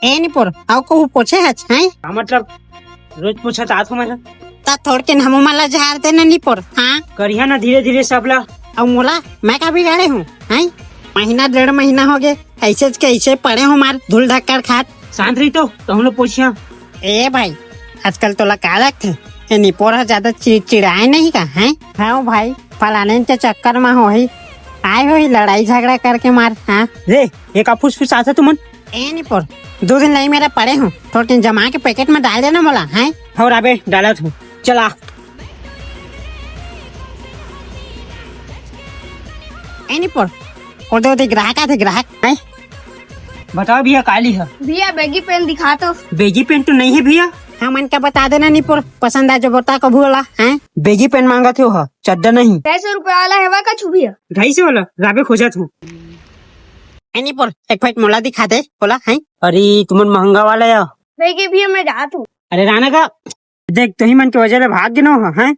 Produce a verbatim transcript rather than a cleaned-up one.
ए निपोर, अउ कहूँ पोछे हच, हैं? का मतलब? रोज पोछत आत हूँ मैं। त थोड़किन हमू मन ला झार दे ना निपोर, हाँ? करिहा ना धीरे धीरे सब ला। अउ मोला, मैं का बिगाड़े हूँ, हैं? महीना डेढ़ महीना हो गए, ऐसे के ऐसे पड़े हो मार धूल धक्कड़ खात। शांत रही तो, तहूँ ला पोछिया। ए भाई, आजकल तोला का लगथे? ए निपोर ह ज्यादा चिड़चिड़ाए नहीं का, हैं? हाँ भाई, फलाने के चक्कर में होही, आए होही लड़ाई झगड़ा करके मार, हाँ? रे, ये का फुसफुसात हव तुमन? ए निपोर, दो दिन लाई मेरा पड़े हूँ, थोड़किन जमा के पैकेट में डाल देना मोला, हैं? हो राबे, डालत हूँ, चला। ए निपोर, ओदे ओदे ग्राहक आथे, ग्राहक, हैं? बताओ भैया, का लीहा? भैया, baggy pant दिखा तो। Baggy pant तो नहीं है भैया। हमन का बता देना निपोर, पसंद आ जो बोता को भूला, हैं? Baggy pant मांगत हो हा, चड्डा नहीं। ढाई सौ रुपया वाला हेवा का छू भैया? ढाई सौ वाला राबे खोजत हूँ। ए निपोर, एक फाइट मोला दिखा दे, बोला, हैं? अरे, तुमन महंगा वाला या। Baggy भैया, मैं जात हूँ। अरे राना का, देख, तोही मन के वजह ले भाग गिनो हा, हैं?